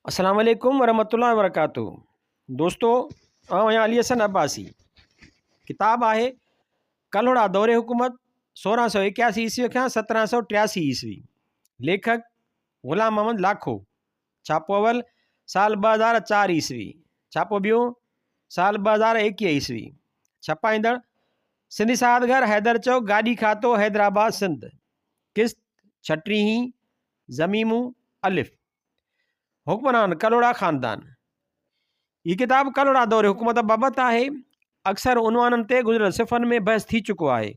السلام عليڪم ورحمة الله وبرڪاته دوستو آئون آهيان علي حسن عباسي ڪتاب آهي ڪلهوڙا دور حڪومت 1681 عيسوي کان 1783 عيسوي ليکڪ غلام محمد لاکو ڇاپو اول سال 2004 عيسوي ڇاپو ٻيون سال 2021 عيسوي ڇپائيندڙ سنڌي ساهت گهر حيدر چوڪ گاڏي کاتو حيدرآباد سنڌ قسط ڇٽيهين ضميمو الف حڪمران ڪلهوڙا خاندان، هي ڪتاب ڪلهوڙا دور حڪومت بابت آهي. اڪثر عنوانن تي گذريل صفحن ۾ بحث ٿي چڪو آهي.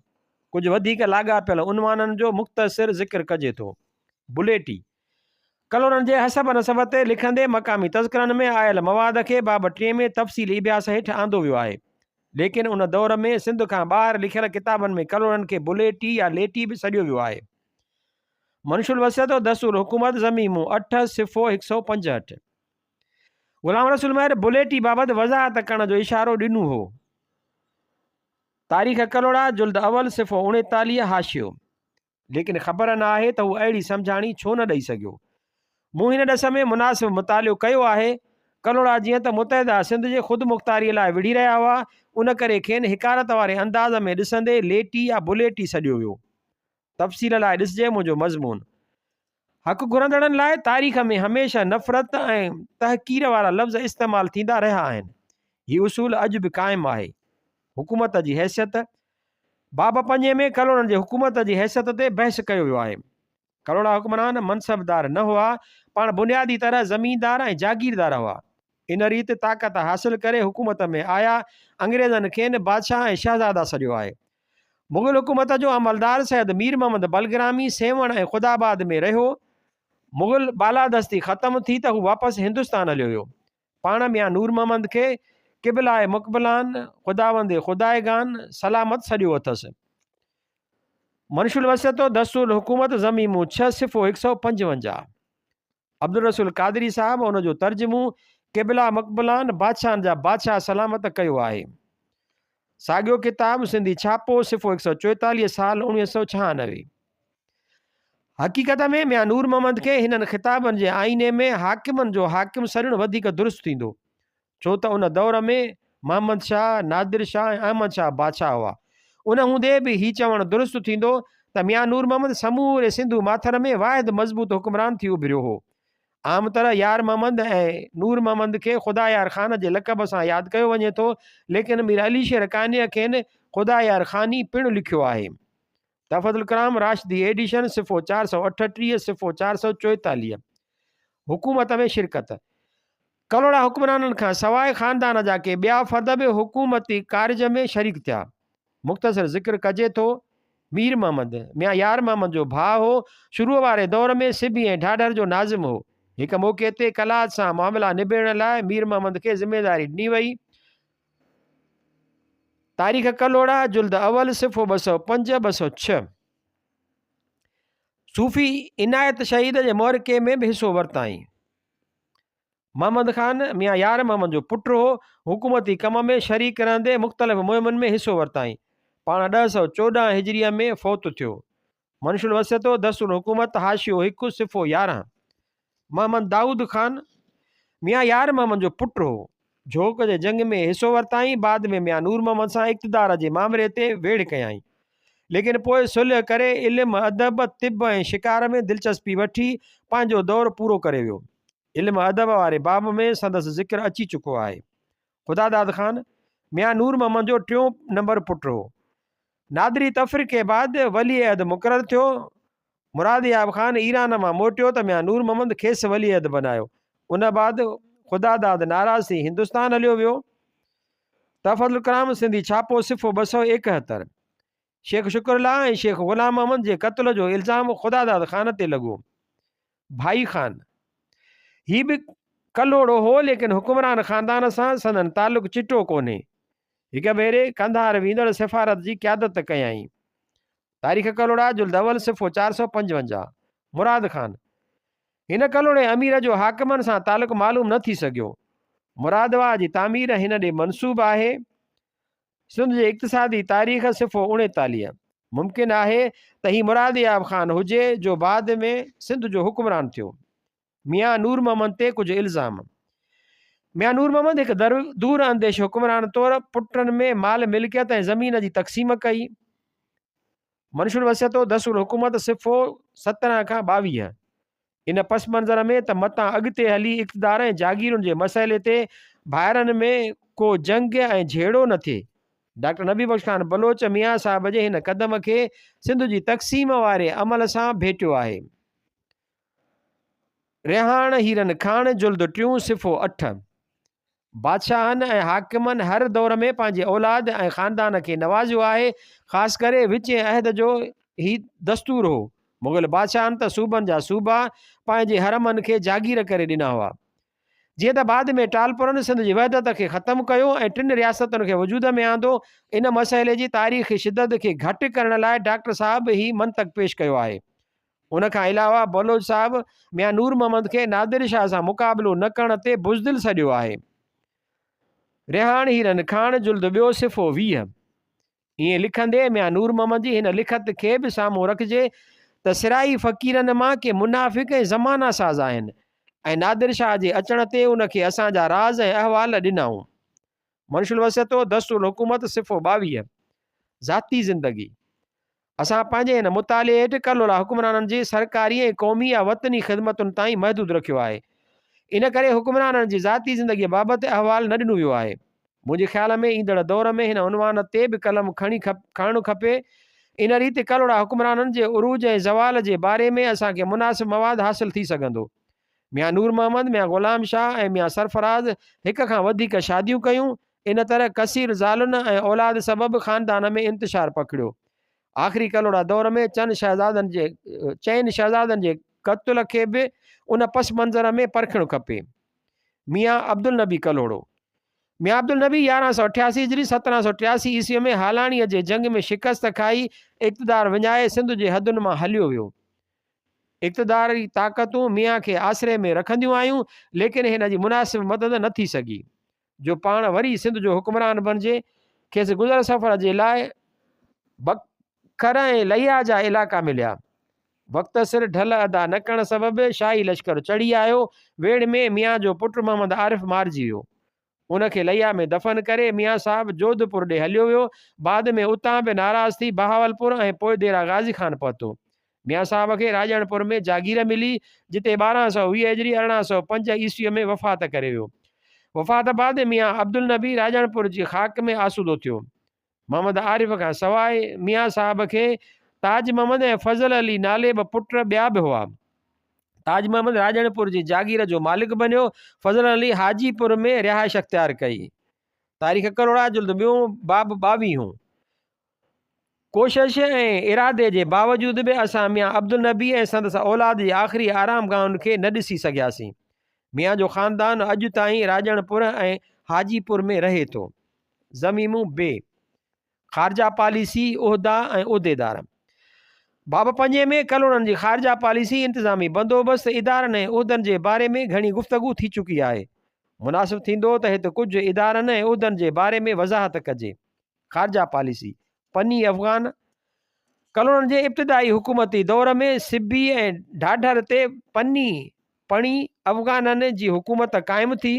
ڪجهه وڌيڪ لاڳاپيل عنوانن جو مختصر ذڪر ڪجي ٿو. بليٽي، ڪلهوڙن جي حسب نسب تي لکندي مقامي تذڪرن ۾ آيل مواد کي باب ٽئين ۾ تفصيلي اڀياس هيٺ آندو ويو آهي. ليڪن ان دور ۾ سنڌ کان ٻاهر لکيل ڪتابن ۾ ڪلهوڙن کي بليٽي يا ليٽي به سڏيو ويو آهي. منشور الوصيت و دستور الحڪومت ضميمو اٺ صفحو هڪ سئو پنجهٺ. غلام رسول مهر بليٽي بابت وضاحت ڪرڻ جو اشارو ڏنو هو. تاريخ ڪلهوڙا جلد اول صفحو اوڻيتاليهه حاشيو. ليڪن خبر نه آهي ته هو اهڙي سمجهاڻي ڇو نه ڏئي سگهيو. مون هن ڏس ۾ مناسب مطالعو ڪيو آهي. ڪلهوڙا جيئن ته متحده سنڌ جي خودمختاريء لاء وڙهي رهيا هئا، ان ڪري کين حقارت واري انداز ۾ ڏسندي ليٽي يا بليٽي سڏيو ويو. تفصيل لاء ڏسجي منهنجو مضمون. حق گهرندڙن لاء تاريخ ۾ هميشه نفرت ۽ تحقير وارا لفظ استعمال ٿيندا رهيا آهن. هي اصول اڄ به قائم آهي. حڪومت جي حيثيت، باب پنجين ۾ ڪلهوڙن جي حڪومت جي حيثيت تي بحث ڪيو ويو آهي. ڪلهوڙا حڪمران منصبدار نه هئا، پاڻ بنيادي طرح زميندار ۽ جاگيردار هئا. ان ريت طاقت حاصل ڪري حڪومت ۾ آيا. انگريزن کين بادشاهه ۽ شهزادا سڏيو آهي. مغل حڪومت جو عملدار سيد مير محمد بلگرامي سيوهڻ ۽ خدا آباد ۾ رهيو. مغل بالادستي ختم ٿي ته هو واپس هندستان هليو ويو. پاڻ ميان نور محمد کي قبلائي مقبلان، خداوند خدائگان، سلامت سڏيو اٿس. منشور الوصيت و دستور الحڪومت ضميمو ڇهه صفحو هڪ سئو پنجونجاهه. عبدالرسول قادري صاحب ان جو ترجمو قبلا مقبلان بادشاهن جا بادشاهه سلامت ڪيو آهي. ساڳيو ڪتاب سنڌي ڇاپو صفحو هڪ سئو چوئيتاليهه سال اوڻيهه سئو ڇهانوي. حقيقت ۾ ميان نور محمد کي هنن خطابن جي آئيني ۾ حاڪمن جو حاڪم سڏڻ وڌيڪ درست ٿيندو. ڇو ته ان دور ۾ محمد شاهه، نادر شاهه ۽ احمد شاهه بادشاهه هئا. ان هوندي به هي چوڻ درست ٿيندو ته ميان نور محمد سموري سنڌو ماٿر ۾ واحد مضبوط حڪمران ٿي اڀريو هو. عام طرح يار محمد ۽ نور محمد کي خدا يار خان جي لقب سان ياد ڪيو وڃي ٿو، ليڪن مير علي شير قانع کين خدا يار خاني پڻ لکيو آهي. تحفة الڪرام راشدي ايڊيشن صفحو 438 صفحو 444 حڪومت ۾ شرڪت ڪلهوڙا حڪمرانن کان سواء خاندان جا ڪي ٻيا فرد به حڪومتي ڪارج ۾ شريڪ ٿيا. مختصر ذڪر ڪجي ٿو. مير محمد، ميان يار محمد جو ڀاء هو. شروع واري دور ۾ سبي ۽ ڍاڍر جو ناظم هو. هڪ موقعي تي قلات سان معاملا نبيرڻ لاء مير محمد کي ذميواري ڏني وئي. تاريخ ڪلهوڙا، جلد اول، صفحو 205، 206. صوفي عنايت شهيد جي معرڪي ۾ به حصو ورتائين. محمد خان ميان يار محمد جو پٽ هو. حڪومتي ڪم ۾ شريڪ رهندي مختلف مهمن ۾ حصو ورتائين. پاڻ 1014 هجريء ۾ فوت ٿيو. منشور الوصيت و دستور الحڪومت، حاشيو هڪ، صفحو 11. محمد دائود خان ميان يار محمد جو پٽ هو. جھوڪ جي جنگ ۾ حصو ورتائين. بعد ۾ ميان نور محمد سان اقتدار جي مامري تي ويڙهه ڪيائين. ليڪن پوء صلح ڪري علم، ادب، طب ۽ شڪار ۾ دلچسپي وٺي پنهنجو دور پورو ڪري ويو. علم ادب واري باب ۾ سندس ذڪر اچي چڪو آهي. خدا داد خان ميان نور محمد جو ٽيون نمبر پٽ هو. نادري تفرقي بعد ولي عهد مقرر ٿيو. مراد ياب خان ايران مان موٽيو ته ميان نور محمد کيس ولي عهد بنايو. ان بعد خدا داد ناراض ٿي هندستان هليو ويو. تحفة الڪرام سنڌي ڇاپو صفحو 271. شيخ شڪر الله ۽ شيخ غلام محمد جي قتل جو الزام خدا داد خان تي لڳو. ڀائي خان، هي به ڪلهوڙو هو ليڪن حڪمران خاندان سان سندن تعلق چٽو ڪونهي. هڪ ڀيري قنڌار ويندڙ سفارت جي قيادت ڪيائين. تاريخ ڪلهوڙا جلد اول صفحو 455. مراد خان، هن ڪلهوڙي امير جو حاڪمن سان تعلق معلوم نه ٿي سگهيو. مراد واهه جي تعمير هن ڏي منسوب آهي. سنڌ جي اقتصادي تاريخ صفحو 39. ممڪن آهي ته هي مراد ياب خان هجي جو بعد ۾ سنڌ جو حڪمران ٿيو. ميان نور محمد تي ڪجهه الزام. ميان نور محمد هڪ دور انديش حڪمران طور پٽن ۾ مال ملڪيت ۽ زمين جي تقسيم ڪئي. منشور وصيتو دستور حڪومت صفحو 17 کان 22. ان پس منظر ۾ ته متان اڳتي هلي اقتدار ۽ جاگيرن جي مسئلي تي ڀائرن ۾ ڪو جنگ ۽ جهيڙو نه ٿئي. ڊاڪٽر نبي بخش خان بلوچ ميان صاحب جي هن قدم کي سنڌ جي تقسيم واري عمل سان ڀيٽيو آهي. رهاڻ هيرن کاڻ جلد ٽيون صفحو 8. بادشاهن ۽ حاڪمن هر دور ۾ پنهنجي اولاد ۽ خاندان کي نوازيو آهي، خاص ڪري وچين عهد جو هي دستور هو. مغل بادشاهن ته صوبن جا صوبا پنهنجي حرمن کي جاگير ڪري ڏنا هئا. جيئن ته بعد ۾ ٽالپرن سنڌ جي وحدت کي ختم ڪيو ۽ ٽن رياستن کي وجود ۾ آندو، ان مسئلي جي تاريخي شدت کي گهٽ ڪرڻ لاء ڊاڪٽر صاحب هي منطق پيش ڪيو آهي. ان کان علاوه بلوچ صاحب ميان نور محمد کي نادر شاهه سان مقابلو نه ڪرڻ تي بزدل سڏيو آهي. رهاڻ هيرن کاڻ جلد ٻيو صفحو 20. ائين لکندي ميان نور محمد جي هن لکت کي به سامهون رکجي ته سرائي فقيرن مان ڪي منافق ۽ زمانه ساز آهن ۽ نادر شاهه جي اچڻ تي ان کي اسان جا راز ۽ احوال ڏنائون. منشور الوصيتو دستور الحڪومت صفحو 22. ذاتي زندگي. اسان پنهنجي هن مطالعي هيٺ ڪلهوڙا حڪمرانن جي سرڪاري ۽ قومي يا وطني خدمتن تائين محدود رکيو آهي. ان ڪري حڪمرانن جي ذاتي زندگيء بابت احوال نه ڏنو ويو آهي. منهنجي خيال ۾ ايندڙ دور ۾ هن عنوان تي به قلم کڻي کڻڻ کپي. ان ريت ڪلهوڙا حڪمرانن جي عروج ۽ زوال جي باري ۾ اسان کي مناسب مواد حاصل ٿي سگهندو. ميان نور محمد، ميان غلام شاهه ۽ ميان سرفراز هڪ کان وڌيڪ شاديون ڪيون. ان طرح ڪثير زالن ۽ اولاد سبب خاندان ۾ انتشار پکڙيو. آخري ڪلهوڙا دور ۾ چئن شهزادن جي چئن شهزادن جي قتل کي به ان پس منظر ۾ پرکڻ کپي. ميان عبدالنبي ڪلهوڙو، ميان عبدالنبي 1188 هجري 1783 عيسويء ۾ هالاڻيء جي جنگ ۾ شڪست کائي اقتدار وڃائي سنڌ جي حدن مان هليو ويو. اقتداري طاقتون ميان کي آسري ۾ رکنديون آيون، ليڪن هن جي مناسب مدد نه ٿي سگهي. جو پاڻ وري سنڌ جو حڪمران بڻجي، کيس گذر سفر جي لاء بکر ۽ ليا جا علائقا مليا. وقت سر ڍل ادا نه ڪرڻ سبب شاهي لشڪر چڙهي آيو، ويڙهه ۾ ميان جو پٽ محمد عارف مارجي ويو. ان کي ليا ۾ دفن ڪري ميان صاحب جوڌپور ڏي هليو ويو، بعد ۾ اتان به ناراض ٿي بهاولپور ۽ پوء ديرا غازي خان پهتو. ميان صاحب کي راڄڻپور ۾ جاگير ملي، جتي 1220 هجري 1805 عيسويء ۾ وفات ڪري ويو. وفات بعد ميان عبدالنبي راڄڻپور جي خاڪ ۾ آسودو ٿيو. محمد عارف کان سواء ميان صاحب کي تاج محمد ۽ فضل علي نالي ٻه پٽ ٻيا به هئا. تاج محمد راڄڻپور جي جاگير جو مالڪ بنيو، فضل علي حاجي پور ۾ رهائش اختيار ڪئي. تاريخ ڪلهوڙا جلد ٻيون باب ٻاويهون. ڪوشش ۽ ارادي جي باوجود به اسان ميان عبدالنبي ۽ سندس اولاد جي آخري آرامگاهن کي نه ڏسي سگهياسين. ميان جو خاندان اڄ تائين راڄڻ پور ۽ حاجي پور ۾ رهي ٿو. ضميمون بي. خارجه پاليسي، عهدا ۽ عهديدار. باب پنجين ۾ ڪلهوڙن جي خارجه پاليسي، انتظامي بندوبست، ادارن ۽ عهدن جي باري ۾ گهڻي گفتگو ٿي چڪي آهي. مناسب ٿيندو ته هت ڪجهه ادارن ۽ عهدن جي باري ۾ وضاحت ڪجي. خارجه پاليسي، پني افغان ڪلهوڙن جي ابتدائي حڪومتي دور ۾ سبي ۽ ڍاڍر تي پني، پڻي، افغانن جي حڪومت قائم ٿي.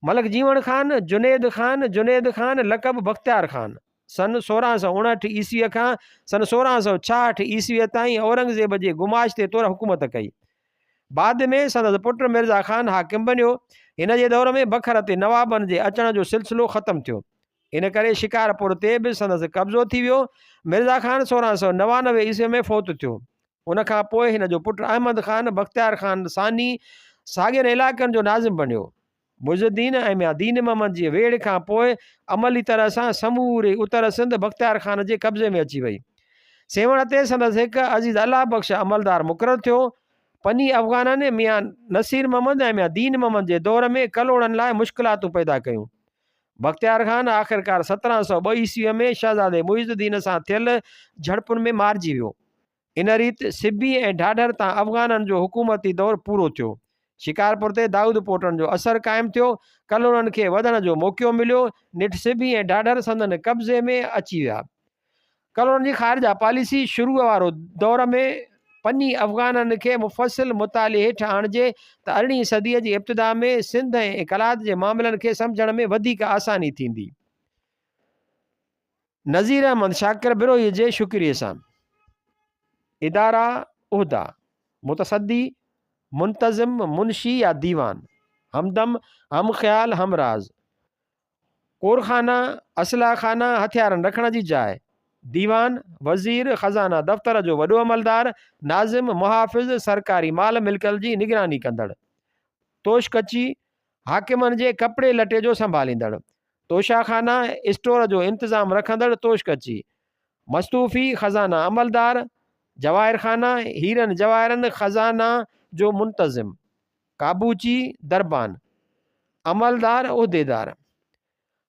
ملڪ جيوڻ خان، جنيد خان، جنيد خان لقب بختيار خان، سن 1659 عيسويء کان سن 1666 عيسويء تائين اورنگزيب جي گماشتي طور حڪومت ڪئي. بعد ۾ سندس پٽ مرزا خان حاڪم بنيو. هن جي دور ۾ بکر تي نوابن جي اچڻ جو سلسلو ختم ٿيو. ان ڪري شڪارپور تي به سندس قبضو ٿي ويو. مرزا خان 1699 عيسوي ۾ فوت ٿيو. ان کان پوء هن جو پٽ احمد خان بختيار خان ثاني ساڳين علائقن جو ناظم بنيو. معز الدين ۽ ميان دين محمد جي ويڙهه کان پوء عملي طرح سان سموري اتر سنڌ بختيار خان جي قبضي ۾ اچي وئي. سيوهڻ تي سندس هڪ عزيز الله بخش عملدار مقرر ٿيو. پني افغانن ميان نصير محمد ۽ ميان دين محمد جي دور ۾ ڪلهوڙن لاء مشڪلاتون پيدا ڪيون. بختيار خان آخرڪار 1702 عيسويء ۾ شهزادي معز الدين سان ٿيل جهڙپن ۾ مارجي ويو. ان ريت سبي ۽ ڍاڍر تان افغانن جو حڪومتي دور پورو ٿيو. شڪارپور تي دائود پوٽن جو اثر قائم ٿيو. ڪلهوڙن کي وڌڻ جو موقعو مليو. نيٺ سبي ۽ ڍاڍر سندن قبضي ۾ اچي ويا. ڪلهوڙن جي خارجه پاليسي شروع وارو دور ۾. پني افغانن کي مفصل مطالعي هيٺ آڻجي ته ارڙهين صديء جي ابتدا ۾ سنڌ ۽ قلات جي معاملن کي سمجهڻ ۾ وڌيڪ آساني ٿيندي. نذير احمد شاڪر بروهيء جي شڪريي سان. ادارا، عهدا، متصدي، منتظم، منشي يا ديوان، همدم، هم خيال، هم راز. ڪورخانا، اسلحه خانا، هٿيارن رکڻ جي جاء، ديوان، وزير، خزانه دفتر جو وڏو عملدار، ناظم، محافظ، سرڪاري مال ملڪيت جي نگراني ڪندڙ. توشڪچي، حاڪمن جي ڪپڙي لٽي جو سنڀاليندڙ. توشا خانا، اسٽور جو انتظام رکندڙ توشڪچي. مستوفي، خزانه عملدار، جواهر خانا، هيرن جواهرن خزانه جو منتظم. قابوچي، دربان، عملدار، عهديدار.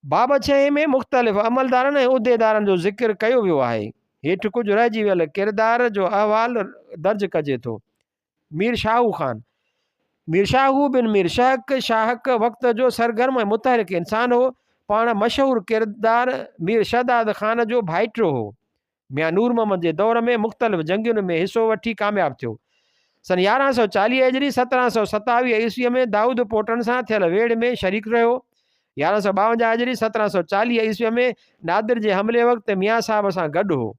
باب ڇهين ۾ مختلف عملدارن ۽ عهديدارن جو ذڪر ڪيو ويو آهي. هيٺ ڪجهه رهجي ويل ڪردار جو احوال درج ڪجي ٿو. مير شاهو خان، مير شاهو بن مير شهڪ، شاهڪ، وقت جو سرگرم ۽ متحرڪ انسان هو. پاڻ مشهور ڪردار مير شهداد خان جو ڀائٽيو هو. ميان نور محمد جي دور ۾ مختلف جنگين ۾ حصو وٺي ڪامياب ٿيو. سن 1140 هجري 1727 عيسويء ۾ دائود پوٽن سان ٿيل ويڙهه ۾ شريڪ رهيو. 1152 هجري 1740 عيسويء ۾ نادر جي حملي وقت ميان صاحب سان گڏ هو.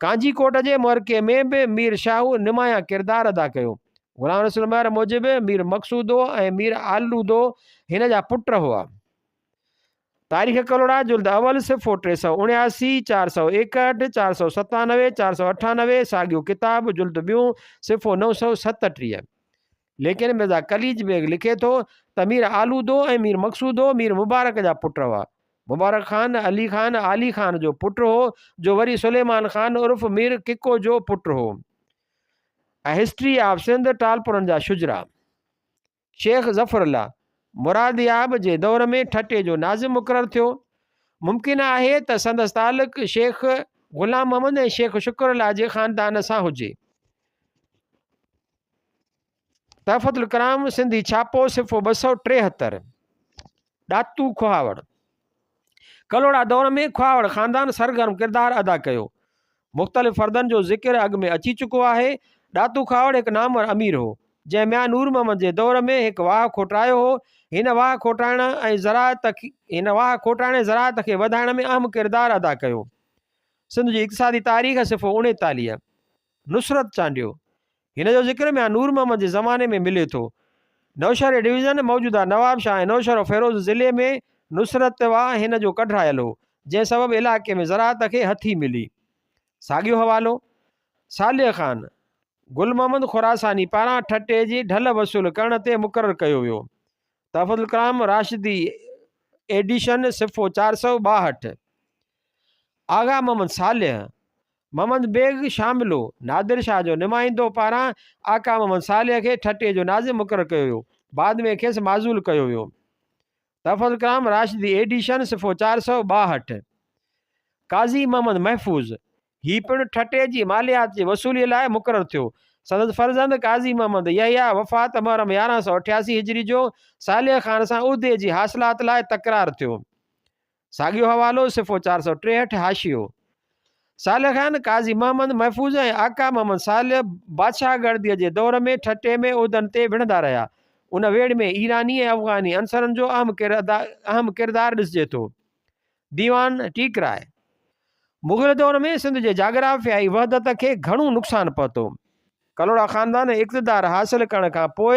ڪانجي ڪوٽ جي معرڪي ۾ به مير شاهو نمايان ڪردار ادا ڪيو. غلام رسول مهر موجب مير مقصودو ۽ مير آلودو هن جا پٽ هئا. تاريخ ڪلهوڙا جلد اول صفحو 379، 461، 497، 498، ساڳيو ڪتاب جلد ٻيون صفحو 937. ليڪن مرزا قليچ بيگ لکي ٿو ته مير آلودو ۽ مير مقصودو مير مبارڪ جا پٽ هئا. مبارڪ خان علي خان عالي خان جو پٽ هو جو وري سليمان خان عرف مير ڪڪو جو پٽ هو. A history of Sindh ٽالپرن جا شجرا. شيخ ظفر الله مرادياب جي دور ۾ ٺٽي جو ناظم مقرر ٿيو. ممڪن آهي ته سندس تعلق شيخ غلام محمد ۽ شيخ شڪر الله جي خاندان سان هجي. تحفة الڪرام سنڌي ڇاپو صفحو 273. ڏاتو کهاوڙ، ڪلهوڙا دور ۾ کهاوڙ خاندان سرگرم ڪردار ادا ڪيو. مختلف فردن جو ذڪر اڳ ۾ اچي چڪو آهي. ڏاتو کهاوڙ هڪ نامور امير هو، جنهن ميان نور محمد جي دور ۾ هڪ واهه کوٽرايو هو. هن واهه کوٽائڻ ۽ زراعت هن واهه کوٽائڻ ۽ زراعت کي وڌائڻ ۾ اهم ڪردار ادا ڪيو. سنڌ جي اقتصادي تاريخ صفحو 39. نصرت چانڊيو، هن جو ذڪر ميان نور محمد جي زماني ۾ ملي ٿو. نوشهري ڊويزن، موجوده نوابشاهه ۽ نوشهروفيروز ضلعي ۾ نصرت واهه هن جو ڪڍرايل هو، جنهن سبب علائقي ۾ زراعت کي هٿي ملي. ساڳيو حوالو، صالح خان، گل محمد خراساني پاران ٺٽي جي ڍل وصول ڪرڻ تي مقرر ڪيو ويو. تحفة الڪرام راشدي ايڊيشن صفحو 462. آغا محمد صالح، محمد بيگ شاملو، نادر شاهه جو نمائندو، پاران آقا محمد صالح کي ٺٽي جو ناظم مقرر ڪيو ويو. بعد ۾ کيس معزول ڪيو ويو. تحفة الڪرام راشدي ايڊيشن صفحو 462. قاضي محمد محفوظ، هي پڻ ٺٽي جي ماليات جي وصوليء لاء مقرر ٿيو. سندس فرزند قاضي محمد يحيٰ وفات محرم 1188 هجري جو صالح خان سان عهدي جي حاصلات لاء تڪرار ٿيو. ساڳيو حوالو، صفحو 463، حاشيو. صالح خان، قاضي محمد محفوظ ۽ آقا محمد صالح بادشاهه گڙديء جي دور ۾ ٺٽي ۾ عهدن تي وڙهندا رهيا. ان ويڙهه ۾ ايراني ۽ افغاني عنصرن جو اهم ڪردار ڏسجي ٿو. ديوان ٽيڪراء مغل دور ۾ سنڌ جي جاگرافيائي وحدت کي گهڻو نقصان پهتو. ڪلهوڙا خاندان اقتدار حاصل ڪرڻ کان پوء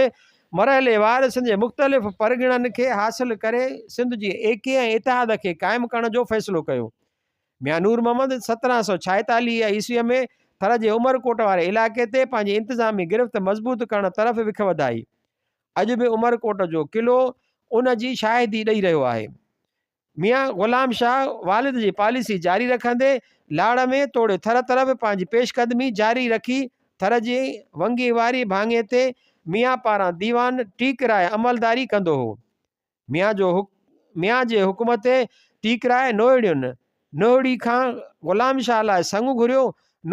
مرحليوار سنڌ جي مختلف پرڳڻن کي حاصل ڪري سنڌ جي ايڪي ۽ اتحاد کي قائم ڪرڻ جو فيصلو ڪيو. ميان نور محمد 1746 عيسويء ۾ ٿر جي عمرڪوٽ واري علائقي تي پنهنجي انتظامي گرفت مضبوط ڪرڻ طرف وک وڌائي. اڄ به عمرڪوٽ جو قلعو ان جي شاهدي ڏئي رهيو آهي. ميان غلام شاهه والد جي پاليسي جاري رکندي لاڙ ۾ توڙي ٿر طرف پنهنجي پيش قدمي جاري رکي. ٿر جي ونگي واري ڀاڱي تي ميان پاران ديوان ٽيڪراء عملداري ڪندو هو. ميان جو ميان جي حڪم تي ٽيڪراء نوهڙين، نوهڙي، کان غلام شاهه لاء سڱ گهريو.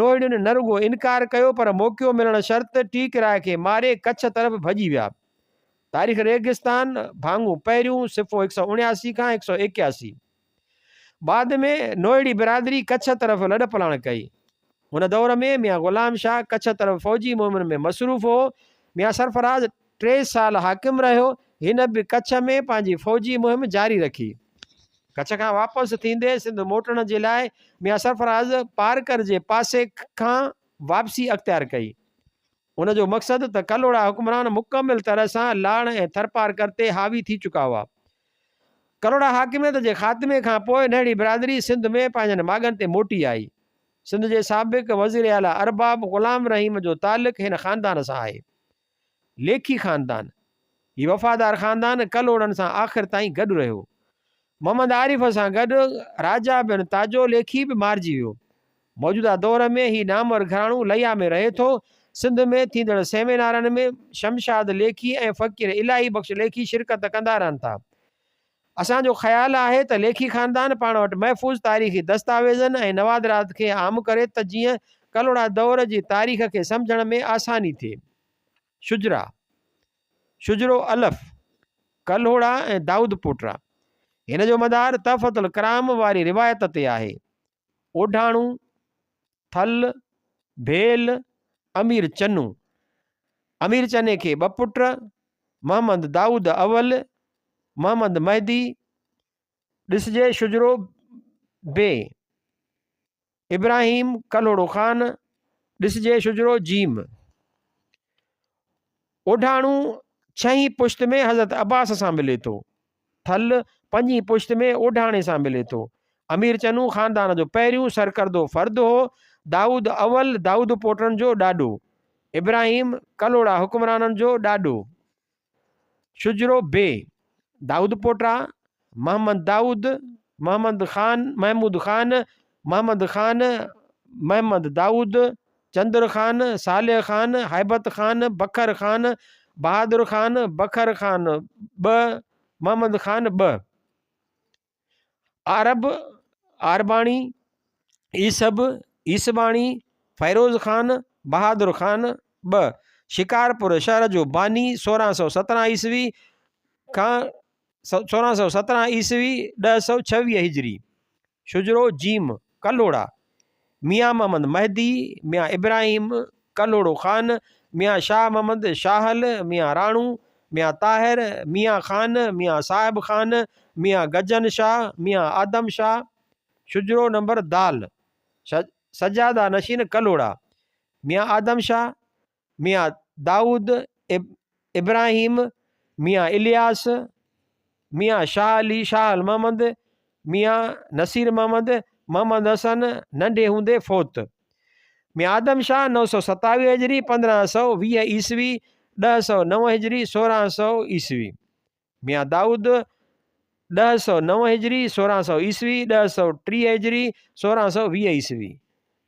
نوهڙين نه رڳو انڪار ڪيو پر موقعو ملڻ شرط ٽيڪراء کي ماري ڪڇ طرف ڀڄي ويا. تاريخ ريگستان، ڀاڱو پهريون، صفحو 179 کان 181. بعد ۾ نوئڙي برادري ڪڇ طرف لڏپلاڻ ڪئي. هن دور ۾ ميان غلام شاهه ڪڇ طرف فوجي مهمن ۾ مصروف هو. ميان سرفراز ٽي سال حاڪم رهيو. هن به ڪڇ ۾ پنهنجي فوجي مهم جاري رکي. ڪڇ کان واپس ٿيندي سنڌ موٽڻ جي لاء ميان سرفراز پارڪر جي پاسي کان واپسي اختيار ڪئي. ان جو مقصد ته ڪلهوڙا حڪمران مڪمل طرح سان لاڙ ۽ ٿرپارڪر تي حاوي ٿي چڪا هئا. ڪلهوڙا حاڪميت جي خاتمي کان پوء نهڙي برادري سنڌ ۾ پنهنجن ماڳن تي موٽي آئي. سنڌ جي سابق وزيراعليٰ ارباب غلام رحيم جو تعلق هن خاندان سان آهي. ليکي خاندان، هي وفادار خاندان ڪلهوڙن سان آخر تائين گڏ رهيو. محمد عارف سان گڏ راجا بن تاجو ليکي به مارجي ويو. موجوده دور ۾ هي نامور گهراڻو ليا ۾ رهي ٿو. سنڌ ۾ ٿيندڙ سيمينارن ۾ شمشاد ليکي ۽ فقير الاهي بخش ليکي شرڪت ڪندا رهن ٿا. اسان جو خيال آهي ته ليکي خاندان پاڻ وٽ محفوظ تاريخي دستاويزن ۽ نوادرات کي عام ڪري ته جيئن ڪلهوڙا دور جي تاريخ کي سمجهڻ ۾ آساني ٿئي. شجرا، شجرو الف، ڪلهوڙا ۽ دائود پوٽا. هن جو مدار تحفة الڪرام واري روايت تي آهي. اوڍاڻو، ٿل، ڀيل، امير چنو. امير چني کي ٻه پٽ، محمد دائود اول، محمد مهدي، ڏسجي شجرو بي، ابراهيم ڪلهوڙو خان، ڏسجي شجرو جيم. اوڍاڻو ڇهين پشت ۾ حضرت عباس سان ملي ٿو. ٿل پنجين پشت ۾ اوڍاڻي سان ملي ٿو. امير چنو خاندان جو پهريون سرڪردو فرد هو. دائود اول دائود پوٽن جو ڏاڏو. ابراهيم ڪلهوڙا حڪمرانن جو ڏاڏو. شجرو بي، دائود پوٽا، محمد دائود، محمد خان، محمود خان، محمد خان، محمد دائود، چندر خان، صالح خان، هيبت خان، بکر خان، بهادر خان، بکر خان ٻه، محمد خان ٻه. عرب، عارباڻي، عيسب، عيسباڻي، فيروز خان، بهادر خان ٻه. شڪارپور شهر جو باني 1617 عيسوي کان 1617 عيسوي 1026 هجري. شجرو جيم، ڪلهوڙا، ميان محمد مهدي، ميان ابراهيم ڪلهوڙو خان، ميان شاهه محمد شاهل، ميان راڻو، ميان طاهر، ميان خان، ميان صاحب خان، ميان گجن شاهه، ميان آدم شاهه، شجرو نمبر دال، سجاده نشين ڪلهوڙا، ميان آدم شاهه، ميان دائود ابراهيم، ميان الياس، ميان شاهه علي شاهه المحمد، ميان نصير محمد، محمد حسن ننڍي هوندي فوت. ميان آدم شاهه 927 هجري، 1520 عيسوي، 1009 هجري، 1600 عيسوي. ميان دائود، 1009 هجري، 1600 عيسوي، 1030 هجري، 1620 عيسوي.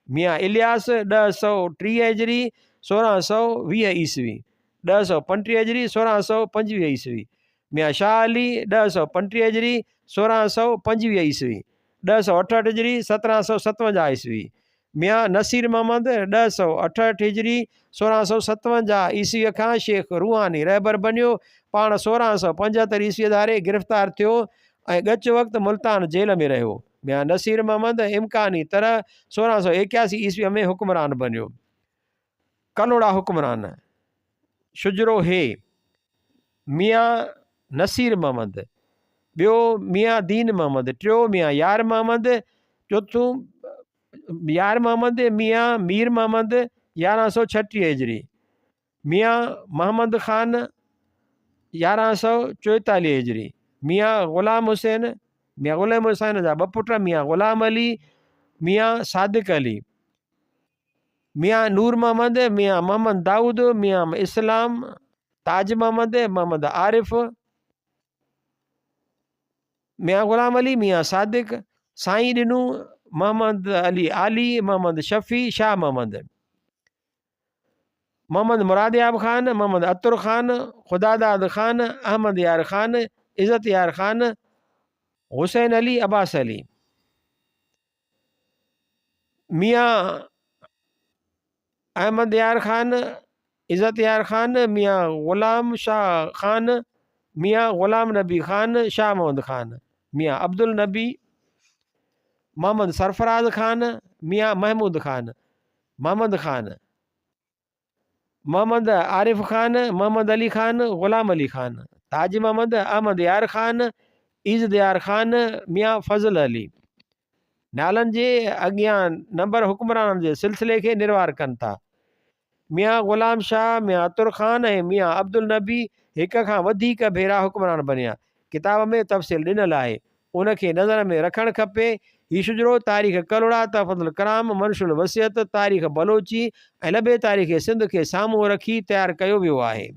ميان الياس، 1030 هجري، 1620 عيسوي، 1035 هجري، 1625 عيسوي. ميان شاهه علي، 1035 هجري، 1625 عيسوي، 1068 هجري، 1757 عيسوي. ميان نصير محمد، 1068 هجري، 1657 عيسويء کان شيخ روحاني رهبر بنيو. پاڻ 1675 عيسويء ڌاري گرفتار ٿيو ۽ ڳچ وقت ملتان جيل ۾ رهيو. ميان نصير محمد امڪاني طرح 1681 عيسويء ۾ حڪمران بنيو. ڪلهوڙا حڪمران، شجرو هي، ميان نصير محمد، ٻيو ميان دين محمد، ٽيو ميان يار محمد، چوٿون يار محمد، ميان مير محمد، 1136 هجري، ميان محمد خان، 1144 هجري، ميان غلام حسين، ميان غلام حسين جا ٻه پٽ ميان غلام علي، ميان صادق علي، ميان نور محمد، ميان محمد دائود، ميان اسلام، تاج محمد، محمد عارف، ميان غلام علي، ميان صادق، سائين ڏنو، محمد علي عالي، محمد شفيع، شاهه محمد، محمد مرادياب خان، محمد عطر خان، خداداد خان، احمد يار خان، عزت يار خان، حسين علي، عباس علي. ميان احمد يار خان، عزت يار خان، ميان غلام شاهه خان، ميان غلام نبي خان، شاهه محمد خان، ميان عبدالنبي، محمد سرفراز خان، ميان محمود خان. محمد خان، محمد عارف خان، محمد علي خان، غلام علي خان، تاج محمد، احمد يار خان، عيد يار خان، ميان فضل علي. نالن جي اڳيان نمبر حڪمرانن جي سلسلي کي نروار ڪن ٿا. ميان غلام شاهه، ميان عطر خان ۽ ميان عبدالنبي هڪ کان وڌيڪ ڀيرا حڪمران بنيا. ڪتاب ۾ تفصيل ڏنل آهي. ان کي نظر ۾ رکڻ کپي. هي شجرو تاريخ ڪلهوڙا، تحفة الڪرام، منشور الوصيت، تاريخ بلوچي ۽ لڀي تاريخ سنڌ کي سامهون رکي تيار ڪيو ويو آهي.